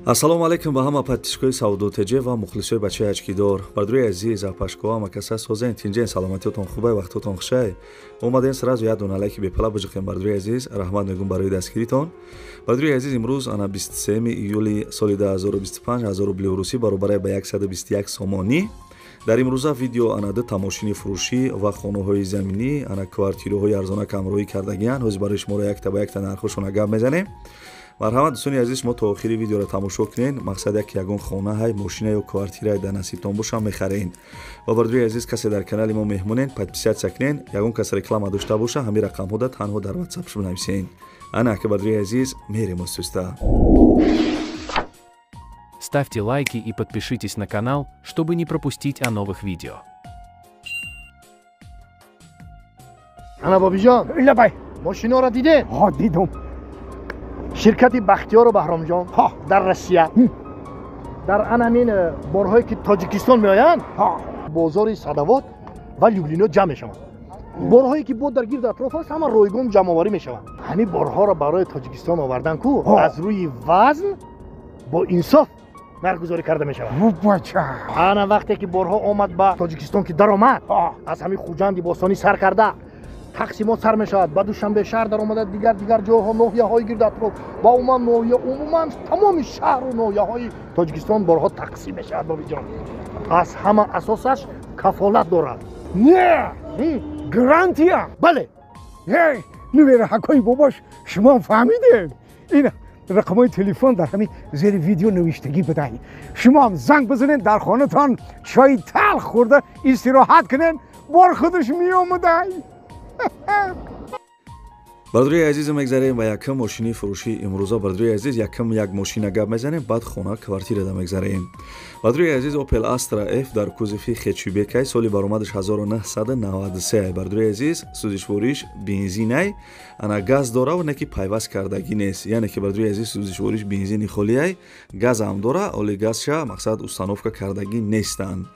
Ассалому алайкум ба ҳама подписчикои Савдо ТЖ ва мухлисои бачаи ачкидор. Бардури азиз, апашко, ҳама каса созен, тинҷен, саломатиётон хубай, вақтотон хушай. Омадем сразу як дона лайки бепала биҷиқем, бардури азиз, раҳмат мегӯм барои дастгиритон. Бардури азиз, имрӯз ана 23 июли соли 2025 1000 рубли русӣ баробари ба 121 сомонӣ. Дар имрӯза видео ана ду тамошини фурӯшӣ ва хонаҳои заминӣ, ана квартираҳои арзона камроҳӣ кардагианд. Ҳозир барои шуморо якта ба якта нархҳошона гап мезанем. Марҳамат дӯстони азиз, шумо то охири видеоро тамошо кунед. Мақсад як ягон хона ҳай, мошина ё квартира дар насибтон боша мехарен. Ва бардури азиз, касе дар канали мо меҳмонен, подписаться кунед. Ягон кас реклама дошта боша, ҳамин рақамҳода танҳо дар WhatsApp шумо нависен. Ана ки бардури азиз, мерем устуста. Ставьте лайки и подпишитесь на канал, чтобы не пропустить о новых видео. Ана бобиҷон, лабай, мошинаро дидед? Ҳа, дидум. Ширкати Бахтиёру Баҳромҷон дар Россия дар анамин борҳое ки Тоҷикистон меоянд, бозори Садавод ва Люблино ҷамъ мешаванд. Борҳое ки бо дар гирд атроф аст, ҳама ройгон ҷамъоварӣ мешаванд. Ҳамин борҳоро барои Тоҷикистон овардан ку аз рӯи вазн бо инсоф нархгузорӣ карда мешавад. Ана вақте ки борҳо омад ба Тоҷикистон, ки даромад, аз ҳамин Хуҷанди бостонӣ сар карда тақсимот сар мешавад, ба Душанбе шаҳр даромада, дигар дигар ҷойҳо, ноҳияҳои гирд атроф ва умуман ноҳия, умуман тамоми шаҳру ноҳияҳои Тоҷикистон борҳо тақсим мешавад. Бобиҷон, аз ҳама асосаш кафолат дорад. Не, гарантия. Бале. Нувераҳакои бобош, шумо фаҳмидед? Ин рақамҳои телефон дар ҳамин зери видео навиштагӣ будай. Шумо ҳам занг бизанед, дар хонатон чойи талх хӯрда истироҳат кунед, бор худаш меомадай. Бардури азиз, мегзарем ба якум мошини фурӯши имрӯза. Бардури азиз, якум як мошина гап мезанем, баъд хона квартирада мегзарем. Бардури азиз, Opel Astra F дар кузови хэтчбекай, соли баромадаш 1993. Бардури азиз, сӯзишвориш бензинай, ана газ дора, не ки пайваст кардагӣ нест. Яъне ки бардури азиз, сӯзишвориш бензини холиай, газам дора, оли газша мақсад установка кардагӣ нестанд.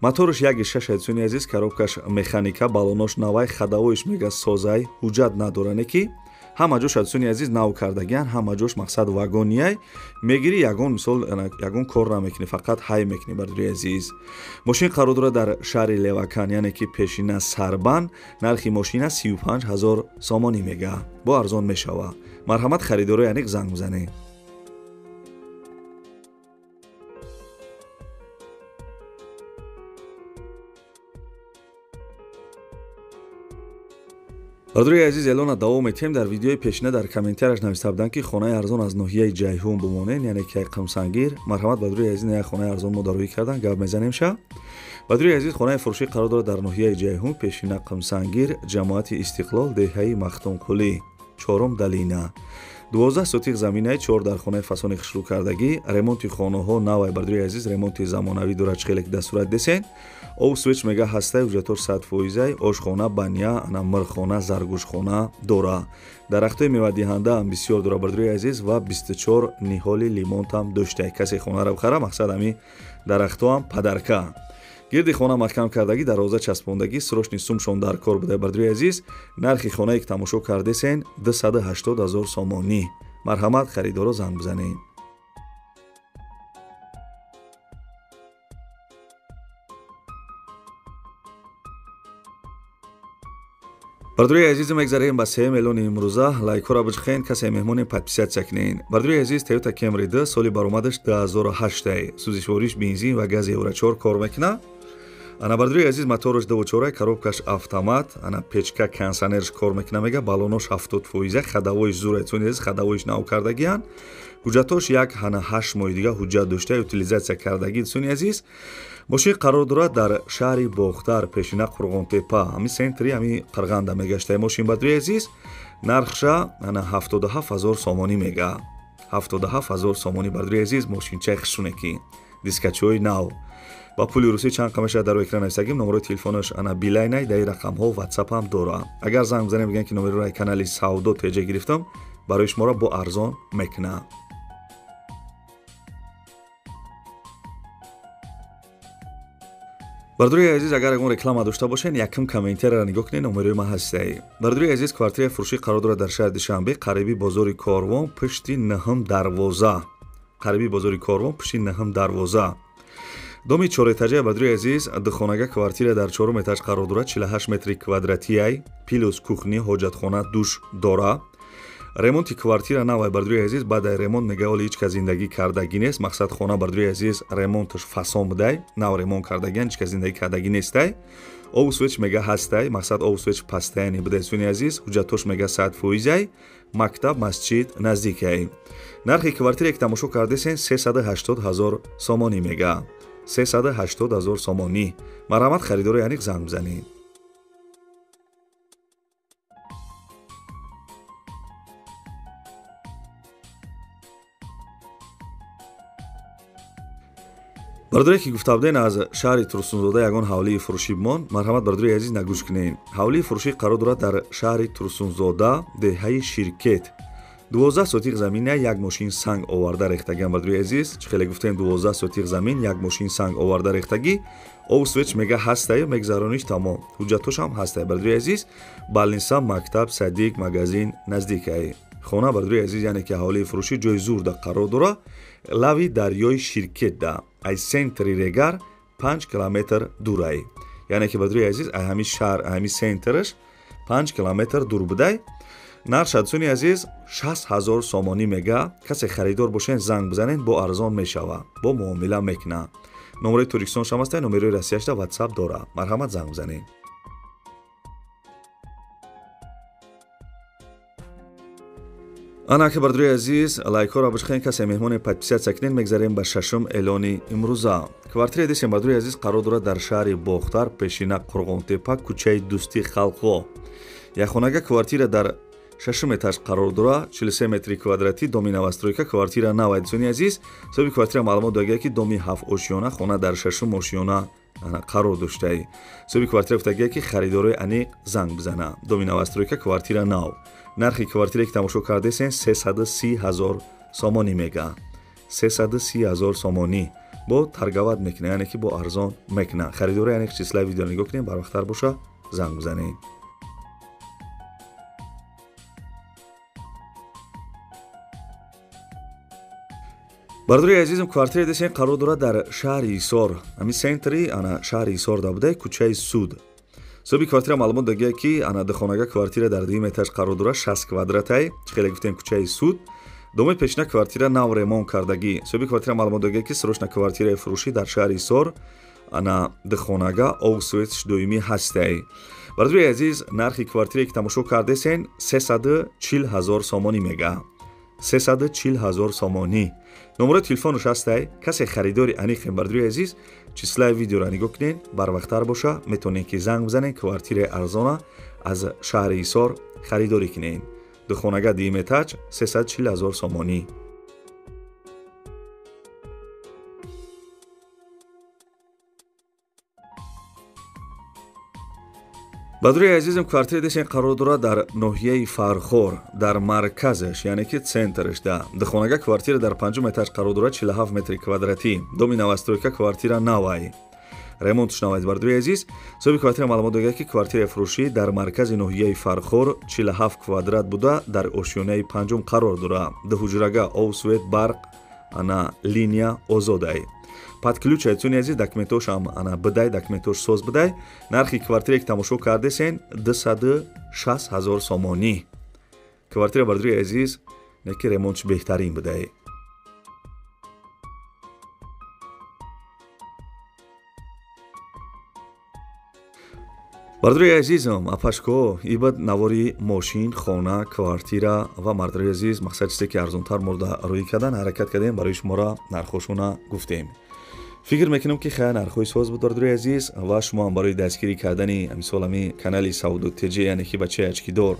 Моторш 1.6 дӯстони азиз, коробкаш механика, балонош навай, ходовоиш мега созай, ҳуҷҷат надора, не ки ҳама ҷош дӯстони азиз нав кардагиан, ҳама ҷош мақсад вагонияй, мегирӣ ягон мисол ягон кор намекунӣ, фақат ҳай мекунӣ. Бардури азиз, мошин қарор дорад дар шаҳри Левакан, яъне ки пешина Сарбан. Нархи мошина 35 000 сомонӣ мега, бо арзон мешава. Марҳамат харидорои аниқ занг бизанед. Бардури азиз, элона давом метиҳем. Дар видеои пешина дар комментарияш нависта буданд, ки хонаи арзон аз ноҳияи Ҷайҳун бимонед, яъне ки Қумсангир. Марҳамат бардури азиз, як хонаи арзон мо дароӣ кардан, гап мезанем ша. Бардури азиз, хонаи фурӯшӣ қарор дорад дар ноҳияи Ҷайҳун, пешина Қумсангир, ҷамоати Истиқлол, деҳаи Махтумқулӣ, чорум долина. 12 сотих заминаи, 4 дар хонаи фасони хушрӯ кардагӣ, ремонти хонаҳо навай. Бардури азиз, ремонти замонавӣ дорад, чӣ хеле ки дар сурат десен. Об свеч мега ҳастай, ҳуҷҷатҳош 100%, ошхона, баня, ана мирхона, заргӯшхона дора. Дарахтҳои мевадиҳандаам бисёр дора, бардури азиз, ва 24 ниҳоли лимонтам доштай. Касе хонаро бихара, мақсад ҳамин дарахтҳоам падарка. Гирди хона маҳкам кардагӣ, дарвоза часпондагӣ, срочный сумшон дар кор буда. Бардури азиз, нархи хонае ки тамошо кардесен 280 000 сомонӣ. Марҳамат харидоро занг бизанед. Бардури азиз, мегзарем ба 3 миллиони имрӯза. Лайкҳоро биҷхен, касе меҳмоне подписаться кунед. Бардури азиз, Toyota Camry 2, соли баромадаш 2008, сӯзишвориш бензин ва гази Евро 4 кор мекунад. Ана бардури азиз, мотораш 2.4, коробкаш автомат, ана печка кондиционерш кор мекунад, мега балонош 70%, ходовоиш зур, дӯстони азиз, ходовоиш нав кардагианд. Ҳуҷҷатҳош як ҳана 8 моҳи дига ҳуҷҷат дошта, утилизатсия кардагӣ, дӯстони азиз. Мошин қарор дорад дар шаҳри Бохтар, пешина Қурғонтепа, ҳамин центри ҳамин Қирғанда мегаштаи мошин. Бардури азиз, нархша ана 77 000 сомонӣ мега. 77 000 сомонӣ. Бардури азиз, мошинчаи хушуне ки дискачиҳои нав. Ба пули русӣ чанд қа мешавад дар экран нависагим. Номерои телефонаш ана билайнай, дар ин рақамҳо WhatsApp ҳам дора. Агар занг бизанем, бигӯянд ки номерои канали Савдо ТЖ гирифтам, барои шуморо бо арзон мекунам. Бардури азиз, агар ягон реклама дошта бошед, якум комментарияро нигоҳ кунед, номерои ман ҳастаи. Бардури азиз, квартираи фурӯшӣ қарор дорад дар шаҳри Душанбе, қариби бозори Корвон, пушти нӯҳум дарвоза. Қариби бозори Корвон, пушти наҳум дарвоза. Доми чорэтажаи бародари азиз, духонага квартира дар чорум этаж қарор дорад, 48 метри квадратиай, плюс кухни, ҳоҷатхона, душ дора. Ремонти квартира навай бародари азиз, баъд ай ремонт мега оли ҳеҷ кас зиндагӣ кардагӣ нест. Мақсад хона бародари азиз ремонташ фасон будай, нав ремонт кардагиан, ҳеҷ кас зиндагӣ кардагӣ нестай. Обу свеч мега ҳастай, мақсад обу свеч пастаяни будай суни азиз, ҳуҷҷатош мега 100%, мактаб, масҷид наздикай. Нархи квартире ки тамошо кардесен 380 000 сомонӣ мега. 380 000 сомонӣ. Марҳамат харидори аниқ занг бизанед. Бародаре ки гуфта буден аз шаҳри Турсунзода ягон ҳавлии фурӯшӣ бимон, марҳамат бародари азиз нагӯш кунед. Ҳавлии фурӯшӣ қарор дорад дар шаҳри Турсунзода, деҳаи Ширкет. 12 сотиқ замина, як мошин санг оварда рехтагиам бародари азиз. Чӣ хеле гуфтем 12 сотиқ замин, як мошин санг оварда рехтагӣ. Обу свеч мега ҳастаю, мегзарониш тамом. Ҳуҷҷатош ҳам ҳастай бародари азиз. Балниса, мактаб, садик, магазин наздикай. Хона бародари азиз, яъне ки ҳавлии фурӯшӣ ҷои зурда қарор дора, лави дарёи Ширкетда. Ай центри Регар 5 километр дурай. Яъне ки бародари азиз, ай ҳами шаҳр, ай ҳами центраш 5 километр дур будай. Нарх шадсуни азиз 60 000 сомонӣ мега. Касе харидор бошен занг бизанед, бо арзон мешава, бо муомила мекуна. Номерои Тоҷикистон шам ҳастай, номерои Россияшда WhatsApp дора. Марҳамат занг бизанед. Ана ки бародари азиз, лайкҳоро бишхен, касе меҳмоне подписаться кунед, мегзарем ба шашум эълони имрӯза. Квартираи десем бародари азиз қарор дорад дар шаҳри Бохтар, пешина Қурғонтепа, кӯчаи Дӯстии халқҳо. Якхонага квартира дар шашум этаж қарор дорад, 43 метри квадратӣ, доми новостройка, квартира навай. Дӯстони азиз, соҳиби квартира маълумот додагия ки доми ҳафт ошёна, хона дар шашум ошёна қарор доштаи. Соҳиби квартира гуфтагия ки харидорои аниқ занг бизана. Доми новостройка, квартира нав. Нархи квартире ки тамошо кардесен 330 000 сомонӣ мега. 330 000 сомонӣ. Бо торговать мекуна, яъне ки бо арзон мекуна. Харидорои аниқ числаи видео нигоҳ кунед, барвақттар боша занг бизанед. Бародари азизм, квартираи десен қарор дорад дар шаҳри Ҳисор, ҳамин центри ана шаҳри Ҳисор да буда, кӯчаи Суд. Соҳиби квартира маълумот додагия ки ана духонага квартира дар дуюм этаж қарор дорад, 60 квадратай, чӣ хеле гуфтем кӯчаи Суд. Домои пешина квартира нав ремонт кардагӣ. Соҳиби квартира маълумот додагия ки срочна квартираи фурӯшӣ дар шаҳри Ҳисор, ана духонага об светш доимӣ ҳастай. Бародари азиз, нархи квартирае ки тамошо кардесен 340 000 сомонӣ мега. 340 000 сомонӣ. Номерои телефонаш ҳастай. Касе харидори аниқем бародари азиз, числаи видеоро нигоҳ кунед, барвақттар боша, метавонед ки занг бизанед, квартираи арзона аз шаҳри Ҳисор харидорӣ кунед. Духонага дуюм этаж, 340 000 сомонӣ. Бародари азизм, квартираи десен қарор дорад дар ноҳияи Фархор, дар марказаш, яъне ки центраш да. Духонага квартира дар панҷум этаж қарор дорад, 47 метри квадратӣ. Доми новостройка, квартира навай. Ремонтш навай бародари азиз. Соҳиби квартира маълумот додагия ки квартираи фурӯшӣ дар маркази ноҳияи Фархор 47 квадрат буда, дар ошёнаи панҷум қарор дорад. Ду ҳуҷрага, об, свет, барқ, ана линия озодай. Под ключ айтсуни азиз, документош ҳам ана бидай, документош соз бидай. Нархи квартире ки тамошо кардесен 260 000 сомонӣ. Квартира бародари азиз, не ки ремонтш беҳтарин бидай. Бародари азизам, апашко, ибад навори мошин, хона, квартира ва мардори азиз, мақсад чизе ки арзонтар морда рӯй кардан, ҳаракат кардем, барои шуморо нархошона гуфтем. Фикр мекунам ки хая нархҳои соз буд бародари азиз, ва шумо ҳам барои дастгирӣ кардани мисол ҳами канали Савдо ТЖ, яъне ки бачаи ачкидор,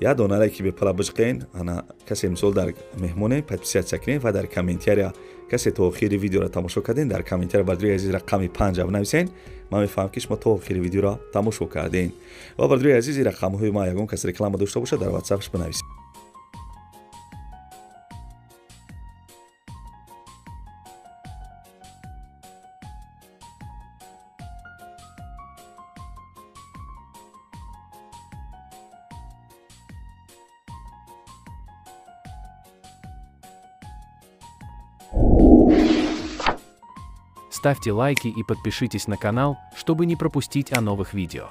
як дона лайки бепала бичқен, ана касе мисол дар меҳмоне подписаться кунед ва дар комментария касе то охири видеоро тамошо карден, дар комментария бародари азиз рақами 5 бинависен. Ман мефаҳмам ки шумо то охири видеоро тамошо карден. Ва бародари азиз, рақамҳои ма ягон кас реклама дошта бошад, дар WhatsApp-ш бинависед. Ставьте лайки и подпишитесь на канал, чтобы не пропустить о новых видео.